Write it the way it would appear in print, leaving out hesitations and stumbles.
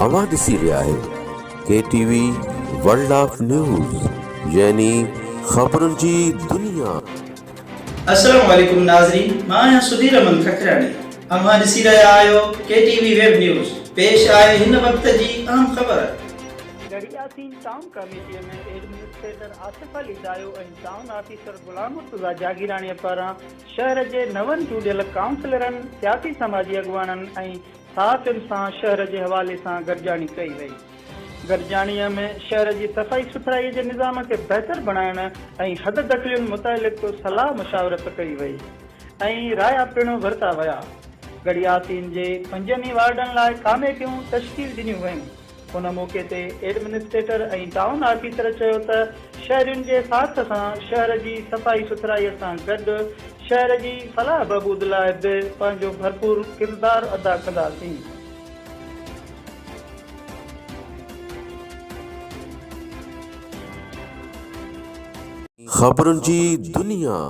اوهان ڏسي رهيا آهيو K T V world of news يعني خبرن جي دنيا. السلام عليڪم ناظرين مان آهيان سڌير احمد ککراڻي اوهان ڏسي رهيا آهيو ڪي ٽي وي ويب نيوز پيش آهي هن وقت جي اهم خبر. Garhi Yasin town committee ۾ administrator Asif Ali Dayo ۽ town officer Ghulam Murtaza Jagirani پاران شهر جي نون چونڊيل ڪائونسلرن، سياسي سماجي اڳواڻن ۽ صحافين سان شهر جي حوالي سان گڏجاڻي ڪئي وئي. گڏجاڻيء ۾ شهر جي صفائي سٿرائي جي نظام کي بهتر بڻائڻ ۽ حد دخلين متعلق صلاح مشاورت ڪئي وئي ۽ رايا پڻ ورتا ويا. ڳڙهياسين جي پنجن ئي وارڊن لاء ڪاميٽيون تشڪيل ڏنيون ويون. ان موقعي تي ايڊمنسٽريٽر ۽ ٽائون آفيسر چيو ته شهرين جي ساٿ سان شهر جي صفائي سٿرائي سان گڏ شهر جي فلاح بهبود لاء به پنهنجو ڀرپور ڪردار ادا ڪنداسين. خبرن جي دنيا.